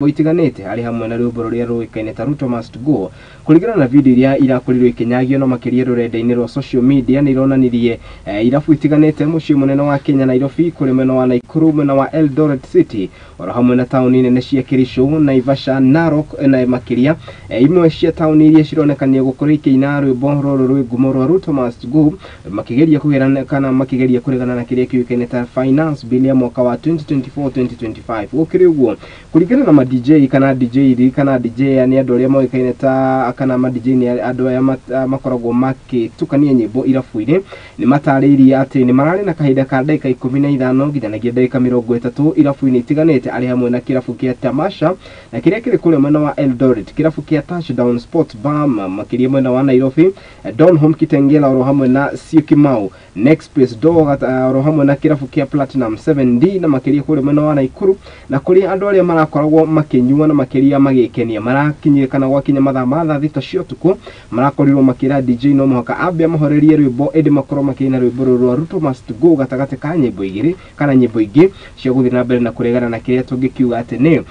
Itiganĩte arĩ hamwe na rwĩmbo rũrĩa rũĩkaine ta "Ruto Must Go". Kũringana na video iria irakorirwo ikĩnyagio na makĩria rũrenda-inĩ rwa social media, nĩ ironanirie irabu itiganĩte mũciĩ mũnene wa Kenya, Nairobi, kũrĩ mwena wa Nakuru, mwena wa Eldoret City, oro hamwe na taũni nene cia Kericho, Naivasha, Narok na makĩria imwe cia taũni iria cironekania gũkorwo ikĩina rwĩmbo rũrũ rwĩ ngumo rwa "Ruto Must Go", makĩgeria kũgerana kana makĩgeria kũregana na kĩrĩa kĩũĩkaine ta Finance Bill ya mwaka wa 2024-2025. Gũkĩrĩ ũguo, kũringana na ma DJ kana DJ kana DJ nĩ andũ arĩa moĩkaine ta kana ma DJ nĩ andũ arĩa makoragwo makĩtukania nyĩmbo irabu-inĩ, nĩ matarĩirie atĩ nĩ mararĩ na kahinda ka ndagĩka 15 nginyanagia ndagĩka 30 irabu-inĩ itiganĩte, arĩ hamwe na kĩrabu kĩa Tamasha na kĩrĩa kĩrĩ kũrĩa mwena wa Eldoret, kĩrabu kĩa Touchdown Sports Bar makĩria mwena wa Nairobi, Donholm Kitengela, oro hamwe na Syokimau, Next Space Dog, oro hamwe na kĩrabu kĩa Platinum 7D na makĩria kũrĩa mwena wa Nakuru, na kũrĩa andũ arĩa marakoragwo makĩnyua na makĩria magĩkenia marakinyire kana gwakinya mathaa ma thaa 6 cia ũtukũ, marakorirwo makĩra DJ no mũhaka ambe amahorerie rwĩmbo, ĩndĩ makorwo makĩina rwĩmbo rũrũ rwa "Ruto Must Go" gatagatĩ ka nyĩmbo igĩrĩ kana nyĩmbo ingĩ cia gũthiĩ na mbere na kũregana na kĩrĩa tũngĩkiuga atĩ nĩ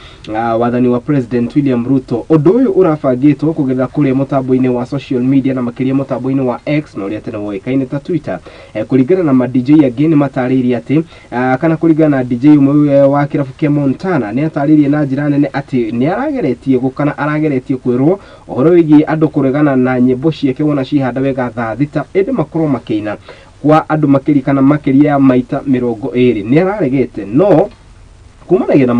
wathani wa President William Ruto. Ũndũ ũyũ ũrabangĩtwo kũgerera kũrĩa mũtambo-inĩ wa social media na makĩria mũtambo-inĩ wa X na ũrĩa tene woĩkaine ta Twitter. Kũringana na ma DJ angĩ nĩ matarĩirie atĩ kana kũringana na DJ ũmwe wa kĩrabu kĩa Montana, nĩ atarĩirie na njĩra nene atĩ nĩ arageretie kana arageretie kwĩrwo ũhoro wĩgiĩ andũ kũregana na nyĩmbo ciake wona cihanda wega thaa 6, ĩndĩ makorwo makĩina kwa andũ makĩria kana makĩria ya maita 20 nĩ araregete. No kumanagia na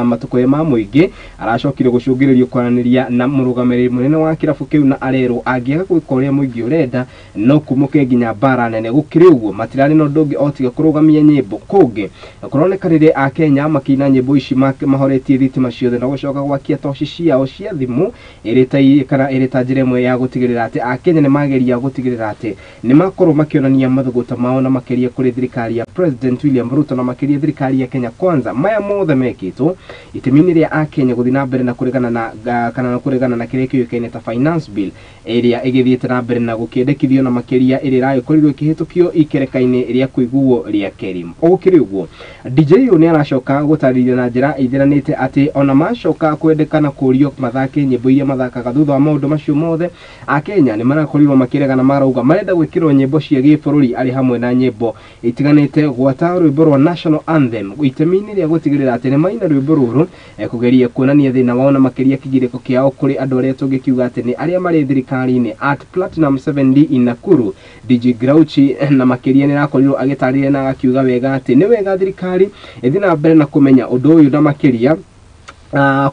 matukũ ma mũingĩ, aracokire gũcũngĩrĩrio kwaranĩria na mũrũgamĩrĩri mũnene wa kĩrabu kĩu na arerwo angĩaga gwĩka ũrĩa mũingĩ ũrenda, no kumũke nginya mbara nene. Gũkĩrĩ ũguo, matirarĩ na ũndũ ũngĩ o tiga kũrũgamia nyĩmbo. Kũngĩ kũroneka rĩrĩa akenya makĩina nyĩmbo ici mahoretie thitima ciothe na gũcoka gwakia toci ciao cia thimũ, ĩrĩ ta kana ĩrĩ ta njĩra ĩmwe ya gũtigĩrĩra atĩ akenya nĩ mageria gũtigĩrĩra atĩ nĩ makorwo makĩonania mathũgũta mao na makĩria kũrĩ thirikari ya President William Ruto na makĩria thirikari ya Kenya Kwanza. Maya mothe mekĩtwo itemi-inĩ rĩa akenya gũthiĩ na mbere na kũregana na kana na kũregana na kĩrĩa kĩũĩkaine ta Finance Bill ĩrĩa ĩgĩthiĩte na mbere na gũkĩendekithio na makĩria ĩrĩa ĩragĩkorirwo ĩkĩhĩtũkio ikereka-inĩ rĩa kũiguo rĩa kerĩ. Gũkĩrĩ ũguo, DJ ũyũ nĩ aracoka gũtarĩria na njĩra ĩthiranĩte atĩ ona macoka kwendekana kũrio mathake nyĩmbo iria mathakaga thutha wa maũndũ macio mothe, akenya nĩ marakorirwo makĩregana, marauga marenda gwĩkĩrwo nyĩmbo cia gĩbũrũri, arĩ hamwe na nyĩmbo itiganĩte gwata rwĩmbo rwa National Anthem, itemi-inĩ rĩa gũtigĩrĩra atĩ nĩ maina rwĩmbo rũrũ kũgeria kuonania thĩna wao na makĩria kĩgirĩko kĩao kũrĩ andũ arĩa tũngĩkiuga atĩ nĩ arĩa marĩ thirikari-inĩ. At Platinum 7D in Nakuru, DJ Grouchy na makĩria nĩ arakorirwo agĩtarĩria na agakiuga wega atĩ nĩ wega thirikari ĩthiĩ na mbere na kũmenya ũndũ ũyũ, na makĩria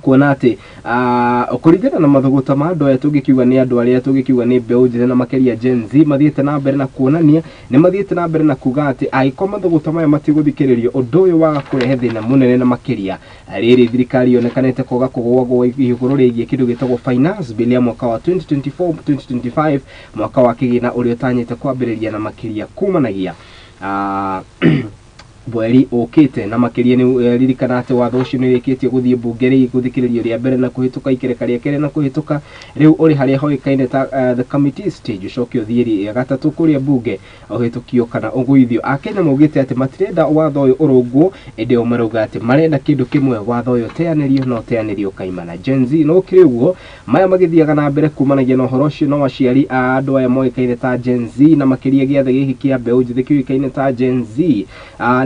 kuona atĩ kũringana na mathũgũta ma andũ aya tũngĩkiuga nĩ andũ arĩa tũngĩkiuga nĩ mbeũ njĩthĩ na makĩria Gen Z, mathiĩte na mbere na kuonania nĩ mathiĩte na mbere na kuga atĩ angĩkorwo mathũgũta maya matigũthikĩrĩrio, ũndũ ũyũ waga kũrehe thĩna mũnene, na makĩria rĩrĩ thirikari yonekanĩte kwaga kũgwagwo igũrũ rĩgiĩ kĩndũ gĩtagwo Finance Bill ya mwaka wa 2024-2025, mwaka wa kĩgĩna ũrĩa ũtanyĩte kwambĩrĩria na makĩria kumanagia mweri ũkĩte. Na makĩria nĩ ririkana atĩ watho ũcio nĩ ũrĩkĩtie gũthiĩ mbunge rĩu gũthikĩrĩrio rĩa mbere na kũhĩtũka ikereka rĩa kerĩ na kũhĩtũka, rĩu ũrĩ harĩa hoĩkaine ta the committee stage, ũcoke ũthiĩ rĩa gatatũ kũrĩa mbunge ũhĩtũkio kana ũgũithio. Akenya maugĩte atĩ matirenda watho ũyũ ũrũngwo, ĩndĩ o marauga atĩ marenda kĩndũ kĩmwe, watho ũyũ ũteanĩrio na ũteanĩrio kaimana. Gen Z no kĩrĩ ũguo maya magĩthiaga na mbere kumanagia na ũhoro ũcio, no aciari a andũ aya moĩkaine ta Gen Z na makĩria gĩathĩ gĩkĩ kĩa mbeũ njĩthĩ kĩũĩkaine ta Gen Z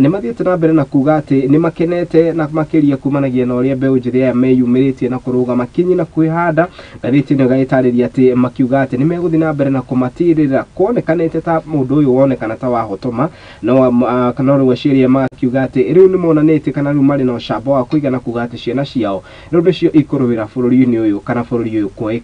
nĩ mathiĩte na mbere na kuga atĩ nĩ makenete na makĩria kumanagia na ũrĩa mbeũ njĩthĩ aya meyumĩrĩtie na kũrũgama kinyi na kwĩhanda. Ngathĩti ĩno ĩgagĩtarĩria atĩ makiuga atĩ nĩ megũthiĩ na mbere na kũmatirĩrĩra. Kuonekanĩte ta mũndũ ũyũ wonekana ta wahotoma no kana rĩu aciari aya makiuga atĩ rĩu nĩ monanĩtie kana rĩu marĩ na ũcamba wa kũigana kuga atĩ ciana ciao rĩu nĩcio ikũrũĩra bũrũri-inĩ ũyũ kana bũrũri ũyũ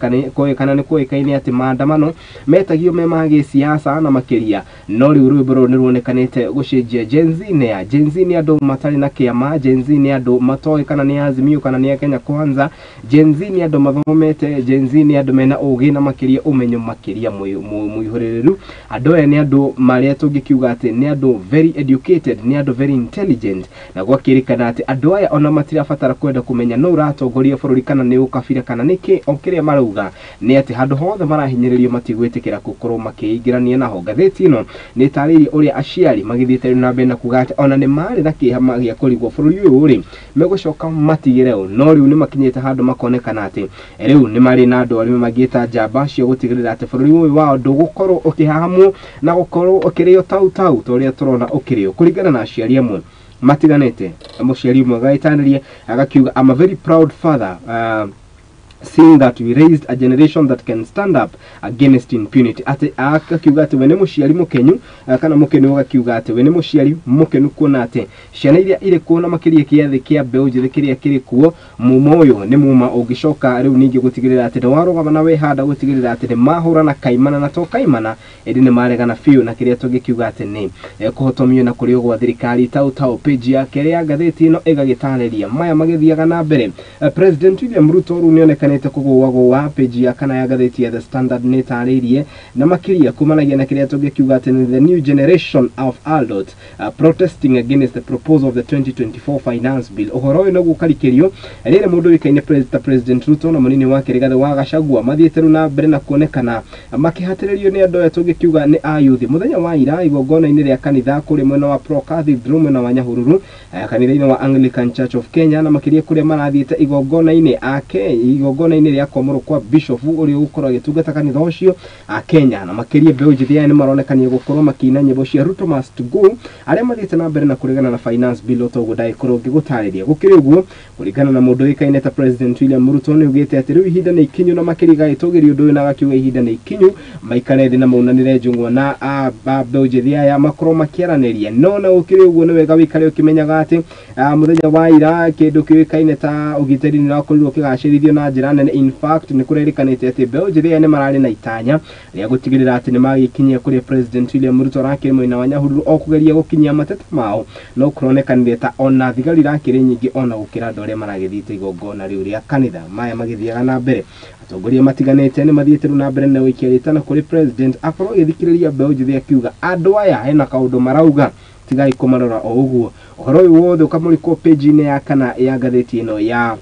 kana nĩ kuoĩkaine atĩ maandamano metagio me ma gĩsiasa na makĩria, no rĩu rwĩmbo rũrũ nĩ ruonekanĩte gũcenjia. Gen Z nĩ a Gen Z nĩ andũ matarĩ na kĩama, Gen Z nĩ andũ matoĩ kana nĩ Azimio kana nĩ a Kenya Kwanza, Gen Z nĩ andũ mathomete, Gen Z nĩ andũ mena ũgĩ na makĩria ũmenyo makĩria mũihũrĩrĩru. Andũ aya nĩ andũ marĩa tũngĩkiuga atĩ nĩ andũ very educated, nĩ andũ very intelligent, na gwakĩrĩkana atĩ andũ aya ona matirabatara kwenda kũmenya no ũratongoria bũrũri kana nĩ ũkabira kana nĩkĩ, o kĩrĩa marauga nĩ atĩ handũ hothe marahinyĩrĩrio matigwĩtĩkĩra gũkorwo makĩingĩrania naho. Ngathĩti ĩno nĩ ĩtarĩirie ũrĩa aciari magĩthiĩte na mbere na kuga atĩ ona nĩ marĩ na kĩeha gĩa kũrigwo bũrũri ũyũ rĩ megũcoka matigĩre ũ, no rĩu nĩ makinyĩte handũ makonekana atĩ rĩu nĩ marĩ na andũ arĩa mangĩta njamba cia gũtigĩrĩra atĩ bũrũri ũyũ wao ndũgũkorwo ũkĩhahamwo na gũkorwo ũkĩrĩo tau tau ta ũrĩa tũrona ũkĩrĩo. Kũringana na aciari amwe matiganĩte, mũciari ũmwe agagĩtarĩria agakiuga, I'm a very proud father seeing that we raised a generation that can stand up against impunity. Ati akakiuga ati we nĩ mũciari mũkenyu, kana mũkenu, agakiuga atĩ we nĩ mũciari mũkenu kuona atĩ ciana iria irĩ kuo na makĩria kĩathĩ kĩa mbeũ njĩthĩ kĩrĩa kĩrĩ kuo, muma ũyũ nĩ muma ũngĩcoka rĩu ningĩ gũtigĩrĩra atĩ nĩ warũgama na wehanda gũtigĩrĩra atĩ nĩ mahũrana kaimana na to kaimana ĩndĩ nĩ maregana biũ na kĩrĩa tũngĩkiuga atĩ nĩ kũhotomio na kũrĩo gwa thirikari tau tau. Page ya kerĩ ya ngathĩti ĩno ĩgagĩtarĩria maya magĩthiaga na mbere. President William Ruto rĩu nĩonekanĩte kũgũagũa. Page ya kana ya ngathĩti ya The Standard nĩ ĩtarĩirie na makĩria kumanagia na kĩrĩa tũngĩkiuga atĩ nĩ the new generation of adults protesting against the proposal of the 2024 finance bill. Ũhoro ũyũ noguo ũkarikĩrio rĩrĩ mũndũ ũĩkaine ta President Ruto na mũnini wake Rigathĩ wa Gachagua mathiĩte rĩu na mbere na kuonekana makĩhatĩrĩrio nĩ andũ aya tũngĩkiuga nĩ ayuthi. Mũthenya wa ira igongona-inĩ rĩa kanitha kũrĩ mwena wa Pro Cathedral mwena wa Nyahururu, kanitha-inĩ wa Anglican Church of Kenya, na makĩria kũrĩa marathiĩte igongona-inĩ ake igongona-inĩ rĩa kwamũrwo kwa bishop ũrĩa ũgũkorwo agĩtungata kanitha ũcio a Kenya, na makĩria mbeũ njĩthĩ aya nĩ maronekania gũkorwo makĩina nyĩmbo cia Ruto must go, arĩa mathiĩte na mbere na kũregana na finance bill toguo ndagĩkorwo ngĩgũtarĩria. Gũkĩrĩ ũguo, kũringana na mũndũ ũĩkaine ta President William Ruto nĩ augĩte atĩ rĩu ihinda nĩ ikinyu, na makĩria gagĩtũgĩria ũndũ ũyũ na agakiuga ihinda nĩ ikinyu maikare thĩ na maunanĩre njũng'wa na mbeũ njĩthĩ aya makorwo makĩaranĩria. No na gũkĩrĩ ũguo, nĩ wega wĩikare ũkĩmenyaga atĩ mũthenya wa ira kĩndũ kĩũĩkaine ta ũgitĩri nĩ ũrakorirwo ũkĩgacĩrithio na njĩra nene. In fact, nĩ kũrerĩkanĩte atĩ mbeũ njĩthĩ aya nĩ mararĩ na itanya rĩa gũtigĩrĩra atĩ nĩ magĩkinyia kũrĩa President William Ruto arakĩrĩ mwena wa Nyahururu o kũgeria gũkinyia mateta mao, no kũronekanire ta ona thigari irakĩrĩ nyingĩ ona gũkĩra andũ arĩa maragĩthiĩte igongona rĩu rĩa kanitha. Maya magĩthiaga na mbere, atongoria matiganĩte nĩ mathiĩte rĩu na mbere na gũikia rĩtana kũrĩ president akorwo agĩthikĩrĩria mbeũ njĩthĩ, akiuga andũ aya hena kaũndũ marauga, tigai kũmarora o ũguo. Ũhoro ũyũ wothe ũkamũrĩkwo page-inĩ ya kana ya ngathĩti ĩno ya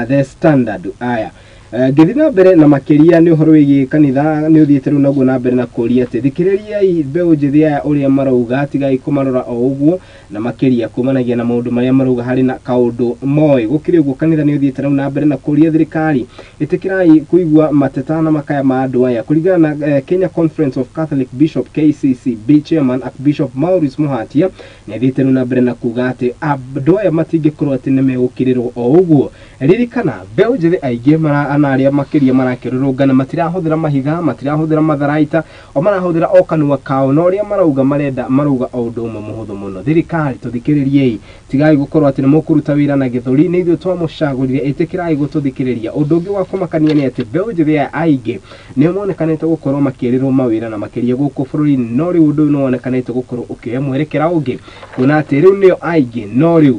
The Standard. Aya, ngĩthiĩ na mbere na makĩria nĩ ũhoro wĩgiĩ kanitha nĩ ũthiĩte rĩu naguo na mbere na kũria atĩ thikĩrĩriai mbeũ njĩthĩ aya ũrĩa marauga, tigai kũmarora o ũguo, na makĩria kumanagia na maũndũ marĩa marauga harĩ na kaũndũ moĩ. Gũkĩrĩ ũguo, kanitha nĩ ũthiĩte rĩu na mbere na kũria thirikari ĩtĩkĩrai kũigua mateta na makaya ma andũ aya. Kũringana na Kenya Conference of Catholic Bishop KCCB Chairman Archbishop Maurice Muhatia nĩ athiĩte rĩu na mbere na kuga atĩ andũ aya matingĩkorwo atĩ nĩ megũkĩrĩrwo o ũguo. Ririkana mbeũ njĩthĩ aingĩ mara ana arĩa makĩria marakĩrũrũngana matirahũthĩra mahiga, matirahũthĩra matharaita, o marahũthĩra o kanua kao, na ũrĩa marauga marenda marauga o ũndũ ũmwe mũhũthũ mũno: thirikari tũthikĩrĩriei, tigai gũkorwo atĩ nĩ mũkũruta wĩra na gĩthũri, nĩ ithuĩ twamũcagũrire, ĩtĩkĩrai gũtũthikĩrĩria. Ũndũ ũngĩ wa kũmakania nĩ atĩ mbeũ njĩthĩ aya aingĩ nĩo monekanĩte gũkorwo makĩrĩrwo mawĩra na makĩria gũkũ bũrũri-inĩ, no rĩu ũndũ ũyũ nĩ wonekanĩte gũkorwo ũkĩoya mwerekera ũngĩ, kuona atĩ rĩu nĩo aingĩ no rĩu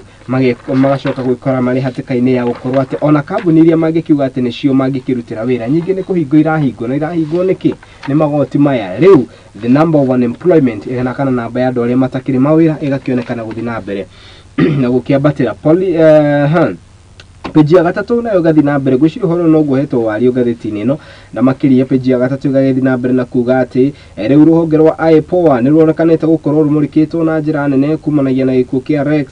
magacoka gwĩkora marĩ hatĩka-inĩ ya gũkorwo atĩ ona kambuni iria mangĩkiuga atĩ nĩcio mangĩkĩrutĩra wĩra nyingĩ nĩ kũhingwo irahingwo, na irahingwo nĩkĩ? Nĩ magoti maya. Rĩu the number of unemployment ĩgana kana namba ya andũ arĩa matakĩrĩ mawĩra ĩgakĩonekana gũthiĩ na mbere na gũkĩambatĩra. Page ya gatatũ nayo ĩgathiĩ na mbere, ngwĩciria ũhoro noguo hetwo wario ngathĩti-inĩ ĩno, na makĩria page ya gatatũ ĩgagĩthiĩ na mbere na kuga atĩ rĩu rũhonge rwa IPOA nĩ ruonekanĩte gũkorwo rũmũrĩkĩtwo na njĩra nene kumanagia na gĩkuũ kĩa Rex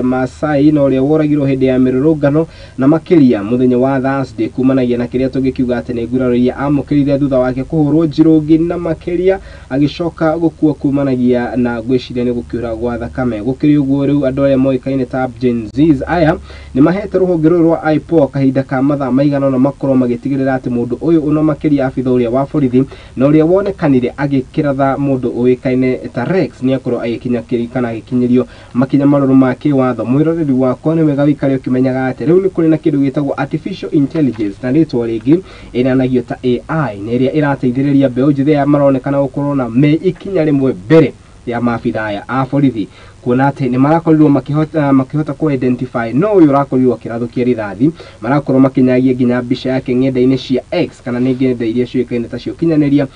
Masai na ũrĩa woragirwo hĩndĩ ya mĩrũrũngano, na makĩria mũthenya wa Thursday kumanagia na kĩrĩa tũngĩkiuga atĩ nĩ nguraro iria amũkĩrire thutha wake kũhũrwo njirũngi, na makĩria agĩcoka gũkua kumanagia na ngwĩciria nĩ gũkĩura gwa thakame. Gũkĩrĩ ũguo, rĩu andũ arĩa moĩkaine ta Gen Zs aya nĩ mahete rũhonge rũrũ rwa IPOA kahinda ka mathaa maigana ũna makorwo magĩtigĩrĩra atĩ mũndũ ũyũ ũno makĩria abitha ũrĩa wa borithi na ũrĩa wonekanire agĩkĩratha mũndũ ũĩkaine ta Rex nĩ akorwo agĩkinya kana agĩkinyĩrio makinya marũrũ ma kĩwatho. Mwĩroreri wakwa, nĩ wega wĩikare ũkĩmenyaga atĩ rĩu nĩ kũrĩ na kĩndũ gĩtagwo artificial intelligence, na rĩtwa rĩngĩ ĩranagio ta AI, na ĩrĩa ĩrateithĩrĩria mbeũ njĩthĩ aya maronekana gũkorwo na me ikinya rĩmwe mbere ya maabitha aya a borithi. Kuona atĩ nĩ marakorirwo makĩhota ku identify no ũyũ ũrakorirwo akĩrathũkia rithathi, marakorwo makĩnyagia nginya mbica yake ng'enda-inĩ cia X kana nĩ ng'enda iria ciũĩkaine ta cia ũkinyanĩria,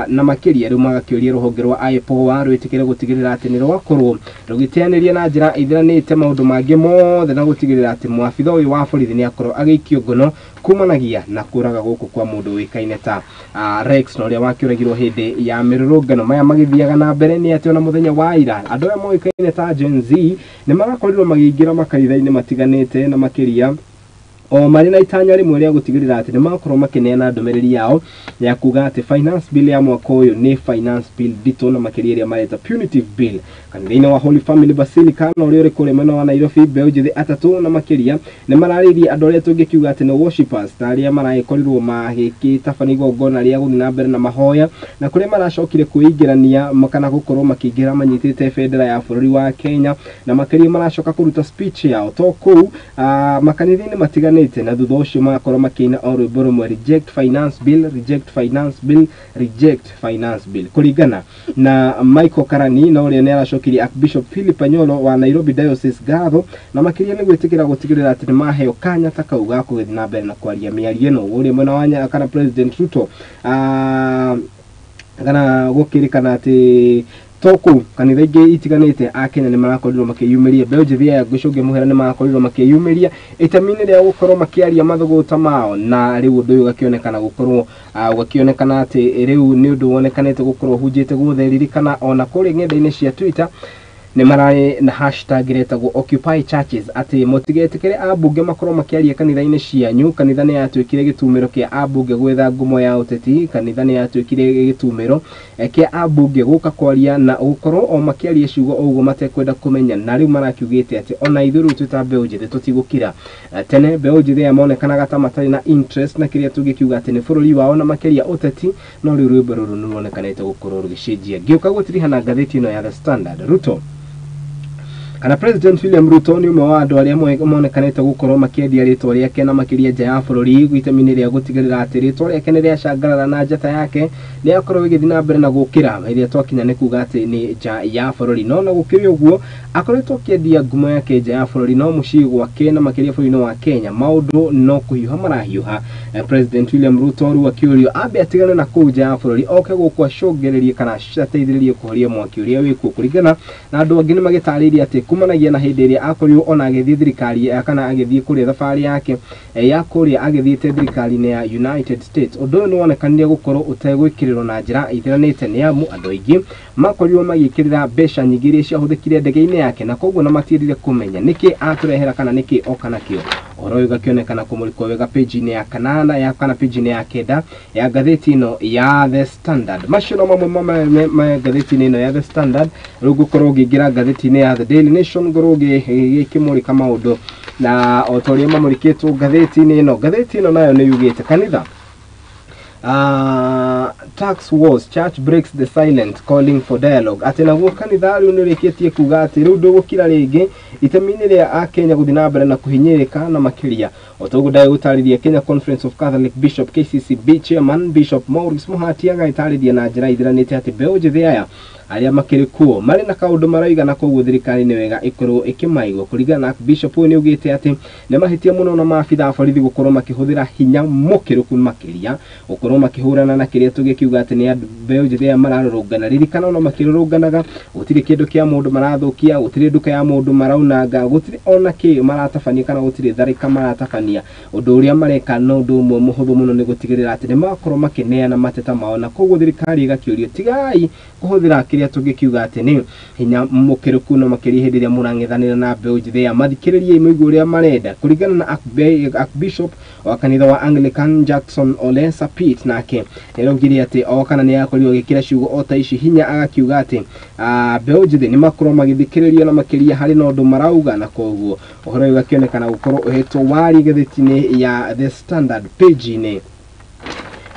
na makĩria rĩu magakĩũria rũhonge rwa IPOA rwĩtĩkĩre gũtigĩrĩra atĩ nĩ rwakorwo rũgĩteanĩria na njĩra ithiranĩte maũndũ mangĩ mothe na gũtigĩrĩra atĩ mwabitha ũyũ wa borithi nĩ akorwo agĩikio ngono kumanagia na kũraga gũkũ kwa mũndũ ũĩkaine ta Rex na ũrĩa wakĩũragirwo hĩndĩ ya mĩrũrũngano. Maya magĩthiaga na mbere nĩ atĩ ona mũthenya wa ira andũ aya moĩkaine ta Gen Z nĩ marakorirwo makĩingĩra makanitha-inĩ matiganĩte na makĩria o marĩ na itanya rĩmwe rĩa gũtigĩrĩra atĩ nĩ makorwo makĩneana ndũmĩrĩri yao ya kuga atĩ finance bill ya mwaka ũyũ nĩ finance bill nditũ na makĩria ĩrĩa mareta punitive bill. Kanitha-inĩ wa Holy Family Basilica na ũrĩa ũrĩ kũrĩa mwena wa Nairobi, mbeũ njĩthĩ atatũ na makĩria nĩ mararĩirie andũ arĩa tũngĩkiuga atĩ nĩ worshippers ta arĩa maragĩkorirwo magĩgĩtabania igongona rĩa gũthiĩ na mbere na mahoya, na kũrĩa maracokire kwĩingĩrania kana gũkorwo makĩingĩra manyitĩte bendera ya bũrũri wa Kenya, na makĩria maracoka kũruta speech yao to kũu makanitha-inĩ matiganĩte, na thutha ũcio magakorwo makĩina o rwĩmbo rũmwe, reject finance bill, reject finance bill, reject finance bill. Kũringana na Michael Karani na ũrĩa nĩ aracokirie Archbishop Philip Anyolo wa Nairobi Diocese ngatho na makĩria nĩ gwĩtĩkĩra gũtigĩrĩra atĩ nĩ maheo kanya ta kau ga kũgĩthiĩ na mbere na kwaria mĩario ĩno. Ũrĩa mwena wa kana President Ruto kana gũkĩrĩkana atĩ to kũu kanitha ingĩ itiganĩte a Kenya nĩ marakorirwo makĩyumĩria, mbeũ njĩthĩ aya ngũcũnge mũhera nĩ marakorirwo makĩyumĩria itemi-inĩ rĩa gũkorwo makĩaria mathũgũta mao, na rĩu ũndũ ũyũ ũgakĩonekana gũkorwo ũgakĩonekana atĩ rĩu nĩ ũndũ wonekanĩte gũkorwo ũhunjĩte guothe. Ririkana ona kũrĩa ng'enda-inĩ cia Twitter nĩ mararĩ na hashtag ĩretagwo Occupy Churches, atĩ mũtigetĩkĩre ambunge makorwo makĩaria kanitha-inĩ cianyu. Kanitha nĩ yatuĩkire gĩtumĩro kĩa ambunge gwetha ngumo ya ũteti, kanitha nĩ yatuĩkire gĩtumĩro kĩa ambunge gũka kwaria na gũkorwo o makĩaria ciugo ũguo matekwenda kũmenya, na rĩu marakiugĩte atĩ ona ithuĩ rĩu twĩ ta mbeũ njĩthĩ tũtigũkira. Tene mbeũ njĩthĩ aya monekanaga ta matarĩ na interest na kĩrĩa tũngĩkiuga atĩ nĩ bũrũri wao na makĩria ũteti, no rĩu rwĩmbo rũrũ nĩ ruonekanĩte gũkorwo rũgĩcenjia. Ngĩũka gũtiriha na ngathĩti ĩno ya The Standard, Ruto kana President William Ruto nĩ ũmwe wa andũ arĩa monekanĩte gũkorwo makĩendia rĩtwa rĩake na makĩria nja ya bũrũri itemi-inĩ rĩa gũtigĩrĩra atĩ rĩtwa rĩake nĩ rĩacangarara na njata yake nĩ yakorwo ĩgĩthiĩ na mbere na gũkĩra ĩrĩa twakinya nĩ kuga atĩ nĩ nja ya bũrũri. No na gũkĩrĩ ũguo akoretwo akĩendia ngumo yake nja ya bũrũri, no mũciĩ gwake na makĩria bũrũri-inĩ wa Kenya maũndũ no kũhiũha marahiũha. President William Ruto rĩu akĩũrio ambe atigane na kũu nja ya bũrũri oke gũkũ acũngĩrĩrie kana ateithĩrĩrie kũhoria mwaki ũrĩa wĩkuo. Kũringana na andũ angĩ nĩ magĩtarĩirie atĩ kumanagia na hĩndĩ ĩrĩa akorirwo ona agĩthiĩ thirikari kana agĩthiĩ kũrĩa thabarĩ yake ya kũrĩa agĩthiĩte thirikari-inĩ ya United States, ũndũ ũyũ nĩ wonekanire gũkorwo ũtegwĩkĩrĩrwo na njĩra ĩthiranĩte nĩ amu andũ aingĩ makorirwo magĩkĩrĩra mbeca nyingĩ iria ciahũthĩkire ndege-inĩ yake, na koguo na matiendire kũmenya nĩkĩ atũrehera kana nĩkĩ oka nakĩo. Ũhoro ũyũ ũgakĩonekana kũmũrĩkwo wega page-inĩ ya kanana ya kana page-inĩ ya kenda ya ngathĩti ĩno ya The Standard. Macio no mamwe ma ngathĩti-inĩ ĩno ya The Standard. Rĩu ngũkorwo ngĩingĩra ngathĩti-inĩ ya The Daily Nation ngorwo ngĩkĩmũrĩka maũndũ na o ta ũrĩa mamũrĩkĩtwo ngathĩti-inĩ ĩno. Ngathĩti ĩno nayo nĩ yugĩte kanitha tax wars, church breaks the silent calling for dialogue, atĩ naguo kanitha rĩu nĩ ũrĩkĩtie kuga atĩ rĩu ndũgũkira rĩngĩ itemi-inĩ rĩa akenya gũthiĩ na mbere na kũhinyĩrĩka na makĩria o ta ũguo ndagũtarĩria Kenya Conference of Catholic Bishop KCCB Chairman Bishop Maurice Muhati agagĩtarĩria na njĩra ithiranĩte atĩ mbeũ njĩthĩ aya arĩa makĩrĩ kuo marĩ na kaũndũ marauga na koguo thirikari nĩ wega ĩkorwo ĩkĩmaigua. Kũringana na Bishop ũyũ nĩ augĩte atĩ nĩ mahĩtia mũno na maabitha a borithi gũkorwo makĩhũthĩra hinya mũkĩrũku makĩria gũkorwo makĩhũrana na kĩrĩa tũgĩkiuga atĩ nĩ andũ mbeũ njĩthĩ aya mararũrũngana. Ririkana ona makĩrũrũnganaga gũtirĩ kĩndũ kĩa mũndũ marathũkia, gũtirĩ nduka ya mũndũ maraunanga, gũtirĩ ona kĩ maratabania kana gũtirĩ tharĩka maratabania. Ũndũ ũrĩa mareka no ũndũ ũmwe mũhũthũ mũno nĩ gũtigĩrĩra atĩ nĩ makorwo makĩneana mateta mao, na koguo thirikari ĩgakĩũrio tigai kũhũthĩra kĩrĩa tũngĩkiuga atĩ nĩ hinya mũkĩrũku na makĩria hĩndĩ ĩrĩa mũrang'ethanĩra na mbeũ njĩthĩ aya. Mathikĩrĩriei mũigue ũrĩa marenda. Kũringana na Archbishop wa kanitha wa Anglican Jackson Ole Sapit nake nĩaraugire atĩ o kana nĩ akorirwo agĩkĩra ciugo o ta ici hinya, agakiuga atĩ mbeũ njĩthĩ nĩ makorwo magĩthikĩrĩrio na makĩria harĩ na ũndũ marauga, na koguo ũhoro ũyũ ũgakĩonekana gũkorwo ũhetwo wari ngathĩti-inĩ ya The Standard page-inĩ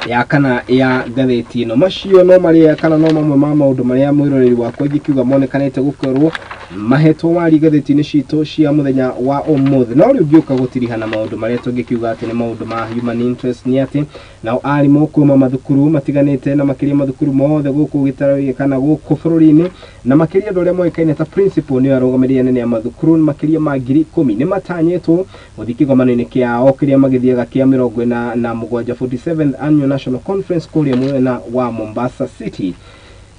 ya kana ya ngathĩti ĩno. Macio no marĩa kana no mamwe ma maũndũ marĩa mwĩroreri wakwa ingĩkiuga monekanĩte gũkorwo Mahetwo wari ngathĩti-inĩ citũ cia mũthenya wa ũmũthĩ. No rĩu ngĩũka gũtirihana maũndũ marĩa tũngĩkiuga atĩ nĩ maũndũ ma human interest, nĩ atĩ nao arimũ kuma mathukuru matiganĩte na makĩria mathukuru mothe gũkũ gĩtaro kana gũkũ bũrũri-inĩ, na makĩria andũ arĩa moĩkaine ta principal, nĩo arũgamĩrĩri anene a mathukuru, makĩria ma 10,000 nĩ matanyĩtwo gũthiĩ kĩgomano-inĩ kĩao kĩrĩa magĩthiaga kĩa 47, 47th Annual National Conference, kũrĩa mwena wa Mombasa City.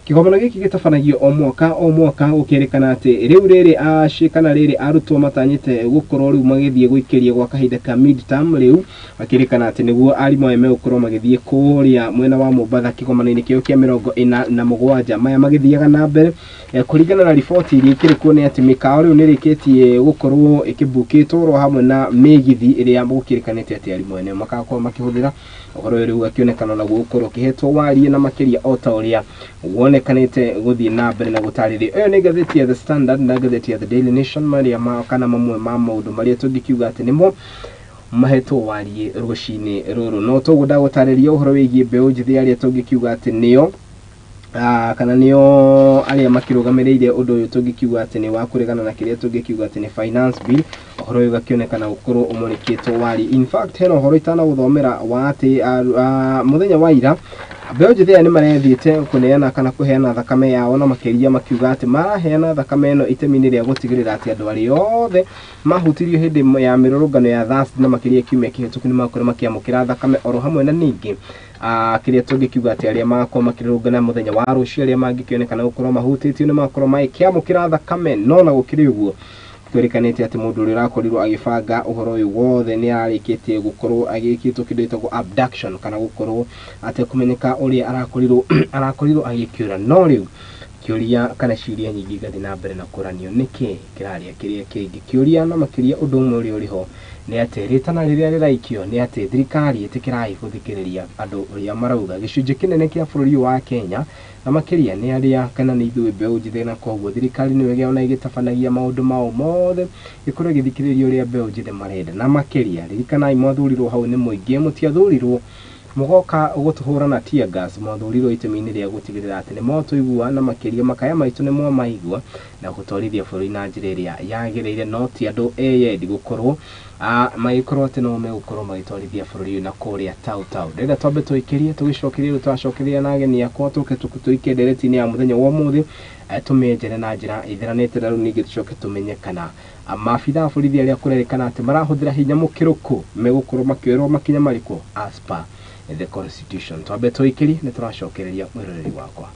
Kĩgomano gĩkĩ gĩtabanagio o mwaka o mwaka, gũkĩrĩkana atĩ rĩu rĩrĩ aci kana rĩrĩ arutwo matanyĩte gũkorwo rĩu magĩthiĩ gũikĩria gwa kahinda ka midterm. Rĩu makĩrĩkana atĩ nĩguo arimũ aya megũkorwo magĩthiĩ kũrĩa mwena wa Mombatha kĩgomano-inĩ kĩu kĩa 47. Maya magĩthiaga na mbere, kũringana na riboti iria ikĩrĩ kuo, nĩ atĩ mĩkawa rĩu nĩ ĩrĩkĩtie gũkorwo ĩkĩbukĩtwo oro hamwe na mĩgithi ĩrĩa gũkĩrĩkanĩte atĩ arimũ ene makakorwo makĩhũthĩra. Ũhoro ũyũ rĩu ũgakĩonekana naguo gũkorwo ũkĩhetwo warie na makĩria o ta ũrĩa wonekanĩte gũthiĩ na mbere na gũtarĩria. Ĩyo nĩ ngathĩti ya The Standard na ngathĩti ya The Daily Nation, marĩa ma kana mamwe ma maũndũ marĩa tũngĩkiuga atĩ nĩmo mahetwo wariĩ rũcinĩ rũrũ. No toguo ndagũtarĩria ũhoro wĩgiĩ mbeũ njĩthĩ arĩa tũngĩkiuga atĩ nĩo kana nĩo arĩa makĩrũgamĩrĩire ũndũ ũyũ tũngĩkiuga atĩ nĩ wa kũregana na kĩrĩa tũngĩkiuga atĩ nĩ finance bill. Ũhoro ũyũ ũgakĩonekana gũkorwo ũmũrĩkĩtwo wari. In fact, hena ũhoro itanagũthomera wa atĩ mũthenya wa ira mbeũ njĩthĩ aya nĩ marethiĩte kũneana kana kũheana thakame yao, na makĩria makiuga atĩ maraheana thakame ĩno itemi-inĩ rĩa gũtigĩrĩra atĩ andũ arĩa othe mahutirio hĩndĩ ya mĩrũrũngano ya Thursday na makĩria kiumia kĩhĩtũku nĩ makorwo makĩamũkĩra thakame, oro hamwe na ningĩ kĩrĩa tũngĩkiuga atĩ arĩa magakorwo makĩrũrũngana mũthenya wa rũciũ, arĩa mangĩkĩonekana gũkorwo mahutĩtio, nĩ makorwo magĩkĩamũkĩra thakame. No na gũkĩrĩ ũguo, kwĩrĩkanĩte atĩ mũndũ ũrĩa ũrakorirwo agĩbanga ũhoro ũyũ wothe nĩ ararĩkĩtie gũkorwo agĩkĩtwo kĩndũ gĩtagwo abduction, kana gũkorwo atekũmenyeka ũrĩa arakorirwo agĩkĩũra. No rĩu kĩũria kana ciũria nyingĩ igathiĩ na mbere na kũranio, nĩkĩ kĩrarĩa kĩrĩa kĩngĩ? Kĩũria na makĩria ũndũ ũmwe ũrĩa ũrĩ ho nĩ atĩ rĩtana rĩrĩa rĩraikio nĩ atĩ thirikari ĩtĩkĩrai gũthikĩrĩria andũ ũrĩa marauga. Gĩcunjĩ kĩnene kĩa bũrũri ũyũ wa Kenya na makĩria nĩ arĩa kana nĩ ithuĩ mbeũ njĩthĩ, na koguo thirikari nĩyo ĩgĩona ĩgĩtabanagia maũndũ mao mothe ĩkorwo ĩgĩthikĩrĩria ũrĩa mbeũ njĩthĩ marenda. Na makĩria ririkanai mwathurirwo hau nĩ mũingĩ, mũtiathurirwo mũgoka gũtũhũra na tear gas. Mwathurirwo itemi-inĩ rĩa gũtigĩrĩra atĩ nĩ mwatũigua, na makĩria makaya maitũ nĩ mwamaigua, na gũtwarithia bũrũri na njĩra ĩrĩa yagĩrĩire, no ti andũ eyendi gũkorwo magĩkorwo atĩ no megũkorwo magĩtwarithia bũrũri ũyũ na kũrĩa tau tau. Ndĩrenda twambe tũikĩrie tũgĩcokerie rĩu twacokeria na ageni akwa, tũke tũikie ndereti-inĩ ya mũthenya wa ũmũthĩ, tũmĩenjere na njĩra ĩtheranĩte, na rĩu ningĩ tũcoke tũmenye kana maabitha a borithi arĩa kũrerĩkana atĩ marahũthĩra hinya mũkĩrũku megũkorwo makĩoerwo makinya marĩkũ as per the constitution. Twambe tũikĩrie, nĩ tũracokereria mwĩroreri wakwa.